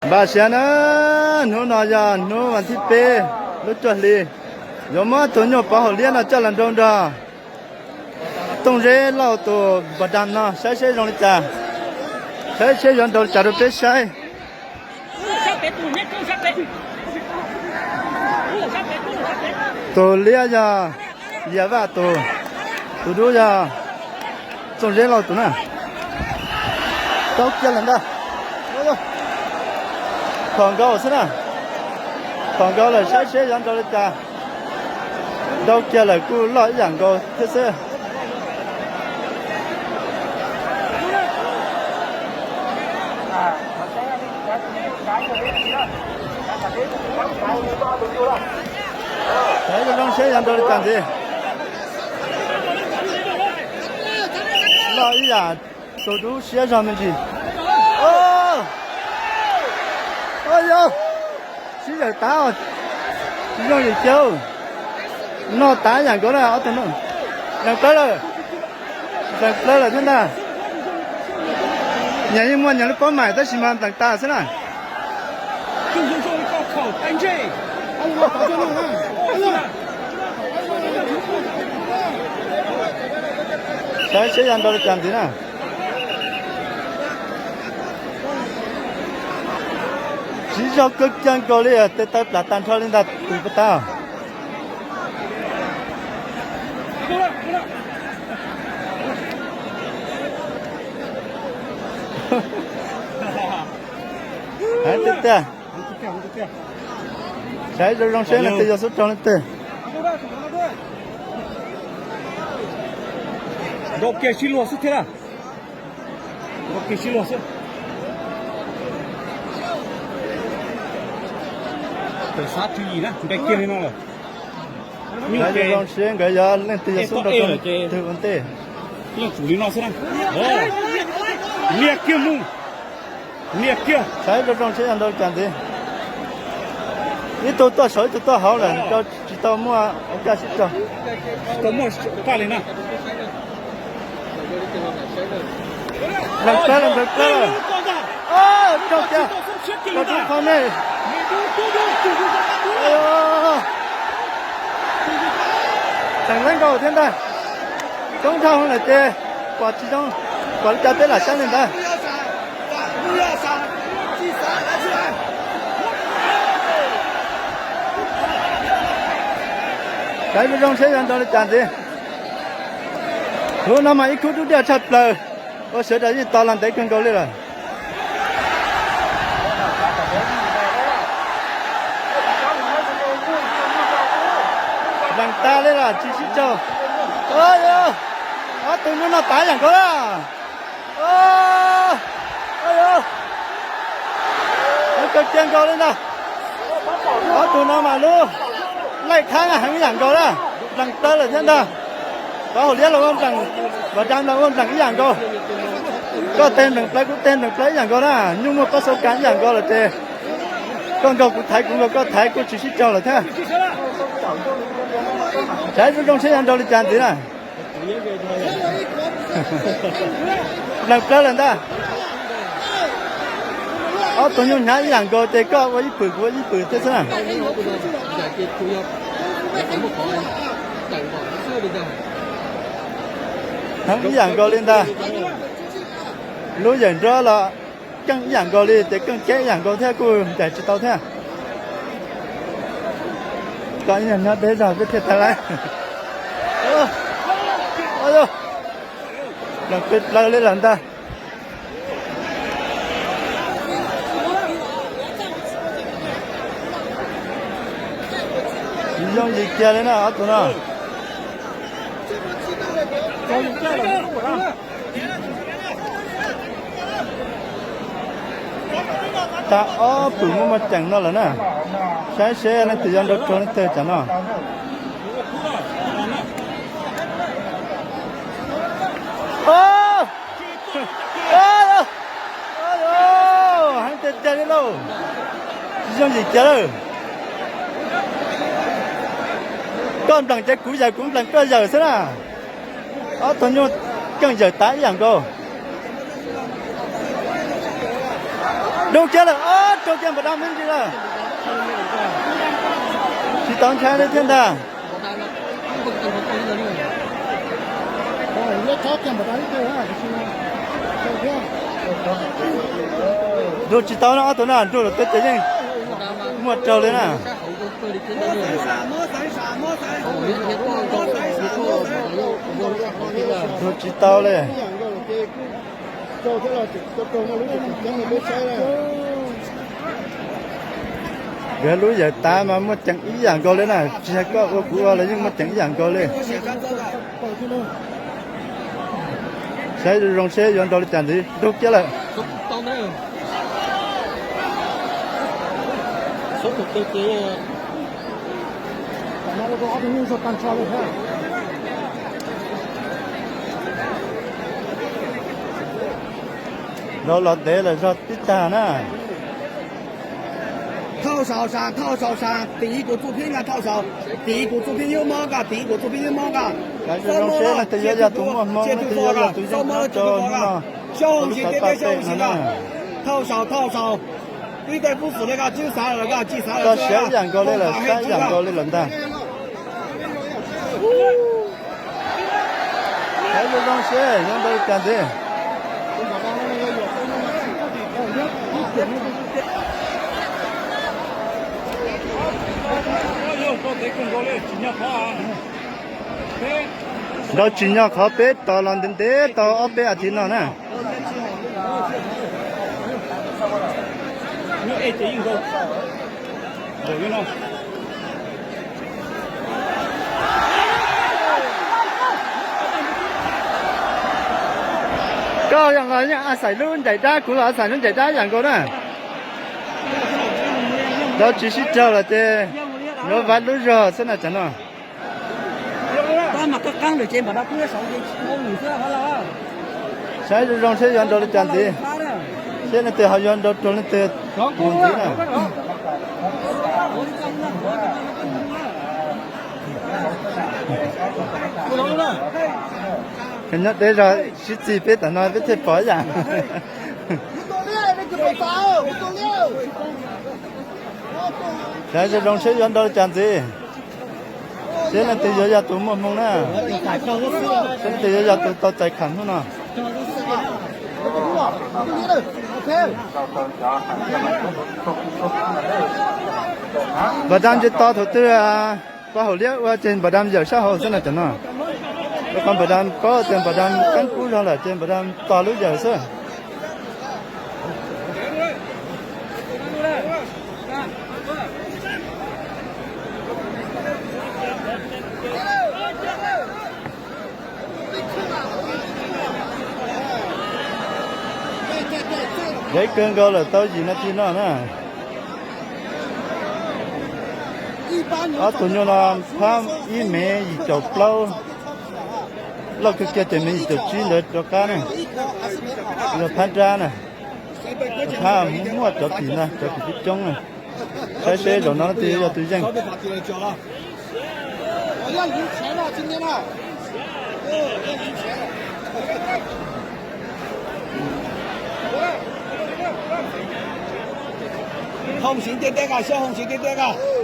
Npaj siab na, hnub no yog hnub vas thib peb lub cuaj hli, yuav muab tus nyuj pov haum liab no coj los nrau nrog Tooj Zeb Lauj tus npas dam no saib seb zoo li cas, saib seb yuav nrau li cas rau peb saib. Tus liab yog Yia Vaj tus, tus dub yog Tooj Zeb Lauj tus na. Nrau kiag lawm ntag. Phom nkaus xwb na, phom nkaus lawm saib seb yuav nrau li cas. Nrau kiag lawm kuj loj ib yam nkaus thiab xwb. Saib zoo zoo seb yuav nrau li cas ntxiv. Loj ib yam tus dub siab zog me ntsis. Yog sib zawm tav, tsis zoo yim kiag. Noj tav ib yam nkaus na ob tug no. Nplees plawv lawm, nplees plawv lawm thiab ntag. Nyias yeej muaj nyias lub pob maim tab sis mas nplees tas xwb na. Saib seb yuav nrau li cas ntxiv na. Siv zog kawg kiag nkaus li, tes taw plam tag nrho li ntag tus puag ta. Heev tiag tiag. Saib zoo zoo seb leej twg yuav xub raug leej twg. Nrau kiag sib luag xwb thiab na. Nrau kiag sib luag xwb. Tawm xav tswv yim na, nrau kiag li no lawm. Saib zoo zoo seb nkawd yuav leej twg yuav xub nrau rau leej twg ua ntej. Yeej tsum li no xwb na. Nias kiag mus. Nias kiag. Saib zoo zoo seb yuav nrau cas ntxiv. Ib tug tuaj saud ib tug tuaj hauv lawm, nrau tsis tau muaj ua kaj sib raug. Tsis tau muaj kaj li na. Nplees plawv lawm, nplees plawv lawm. Raug kiag. Raug tub qhov nej. Tseem leej nkaus thiab ntag. Coob dhau lawm ces pom tsis zoo, pom li cas peb lam saib li ntawd. Saib zoo zoo seb yuav nrau li cas ntxiv. Hnub no mas ib khub dub diaj tshaj plaws, ua sawv daws yeej tos los ntev kawg nkaus li lawm. Nplees tas li lawm tsis sib raug. Ob tug nyuj noj tav ib yam nkaus na. Kawg kiag nkaus li ntag. Ob tug no mas lub laij khaab heev ib yam nkaus na. Nplees plawv lawm thiab ntag. Pov haum liab los ua nplees, Vam Dam los ua nplees ib yam nkaus. Koj teg nplees plawv kuv teg nplees plawv ib yam nkaus na, nyuj muaj pob xau kas ib yam nkaus lawm ces koj nkaug kuv thaiv kuv nkaug koj thaiv kuj tsis sib raug lawm thiab. Saib zoo zoo seb yuav nrau li cas ntxiv na. Nplees plawv lawm ntag. Ob tug nyuj hnyav ib yam nkaus ces koj ua ib pwm kuv ua ib pwm thiab xwb na. Heev ib yam nkaus li ntag. Lub yawm nrob los keej ib yam nkaus li ces keej ceb ib yam nkaus thiab kuj ncaim tsis tau thiab. Koj ib nyuag nyob deb zog peb thiaj tag lawm. Nplees plawv li lawm ntag. Tsis yooj yim kiag li na ob tug no. Tag ob pwm muaj muaj ceem no lawm na. Saib seb leej twg yuav nrau raug leej twg tsam no. Heev tiag tiag li lauj. Tsis yooj yim kiag lawm. Koj nplees ces kuv yawm, kuv nplees koj yawm xwb na. Ob tug nyuj keej yawm tav ib yam nkaus. Nrug kiag lawm, nrug kiag npam dab me ntsis lawm. Tsis tau ntshai li thiab ntag. Nrug tsis tau no, ob tug na, nrug lawm tej ces yeej muaj raug li na. Nrug tsis tau li. Nkawd lub yawm tav mas muaj ceem ib yam nkaus li na, tsis hais koj ua kuv ua los yeej muaj ceem ib yam nkaus li. Saib zoo zoo seb yuav nrau li cas ntxiv, nrug kiag lawm. Nrau los ntev lawm zog tib tag na. Thauj saum sas, thauj saum sas, tiv kuv txuj phiab nqa thauj saum, tiv kuv txuj phiab nyuj mob nqa, tiv kuv txuj phiab nyuj mob nqa. Zoo zoo seb leej twg yuav yog tus muaj hmoo, leej twg yuav yog tus yeej nyob rau hnub no. Xyov hoo tsis tiag tiag, xyov hoo tsis nqa. Thauj saum, thauj saum. Ib tej kub xwm li nqa tswb xav lawm, nqa tsis xav lawm, koj siab ib yam nkaus li lawm, saib ib yam nkaus li lawm ntag. Saib zoo zoo seb yuav nrau li cas ntxiv. Nrau tsim nyog qhov peb tos los ntev ntev tau ob peb as thiv no na. Koj los yeej a xais lub ncaim dab, kuv los a xais lub ncaim dab ib yam nkaus na. Nrau tsis sib raug lawm ces yuav vav lub zog xwb na tsam no. Saib zoo zoo seb yuav nrau li cas ntxiv, seb leej twg ho yuav nrau raug leej twg mus ntxiv na. Nyob deb zog sib txig peb tam no peb thiaj pom ib yam. Saib zoo zoo seb yuav nrau li cas ntxiv. Seb leej twg yuav yog tus muaj hmoo na. Seb leej twg yuav yog tus tau txais kham hnub no. Npam dam ntsis tos thaum twg pog hauv liab ua ces npam dam yawm sab hauv xwb na tam no. Rau qhov npam dam paub tias npam dam keeb kub zog lawm ces npam dam tos lub yawm xwb. Deb kawg nkaus lawm tau yim nas this no na. Ob tug nyuj no phab ib mev yim caum plaub, loj kawg kiag ces mev yim caum tsib ntawd rov qab na. Yog phab nrab na, phab muaj cov tim na, cov tim coob coob na. Saib seb zaum no leej twg yog tus yeej.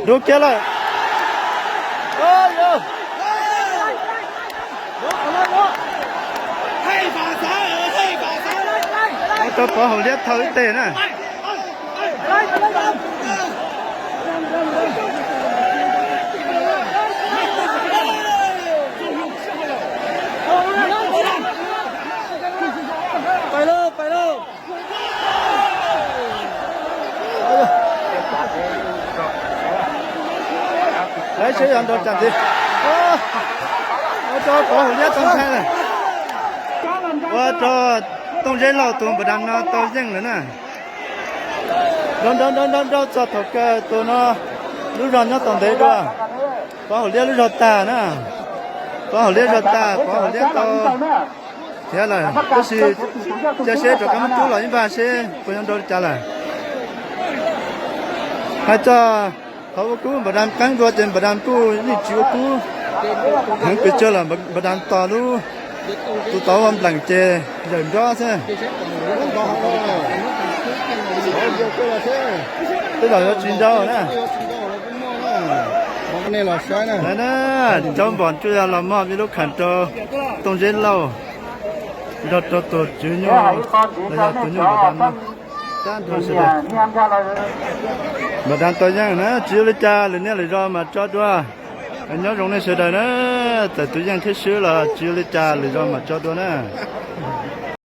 Rub kiag lawm. Rau pov hauv liab thau ib teg na. Lawv seb yuav nrau tsam ntxiv. Ua rau pov hauv liab tau ntshai lawm. Ua rau Tooj Zeb Lauj tus npam dam no tau yeej lawm na. Nrau nrau nrau nrau nrau txog thaum kawg tus no lub zog nyob tau ntev dua. Pov hauv liab lub zog tag na. Pov hauv liab zog tag, pov hauv liab tau thiab lawm, tab sis cia seb rov qab muab rub los ib npag seb puas yuav nrau li cas lawm. Hais txog qhov ua kub npam dam qeeb dua ces npam dam kuj yeej tsis ua kub heev pes tsawg lawm, npam dam tos lub tus tod ua npleem ces yawm nrob xwb. Tej zaum yuav tsis ntau na. Cov npom tsuas yog los muag ib lub kham rau Tooj Zeb Lauj nrog rau tus tswv nyuj los yog tus nyuj npam da no. Tag nrho sawv daws npam da tau yeej na, tsis ua li cas, lwm niaj lwm zaus mam tso dua. Nyob zoo nej sawv daws na, txawm tus yeej thiab swb los tsis ua li cas, lwm zaus mam tso dua na.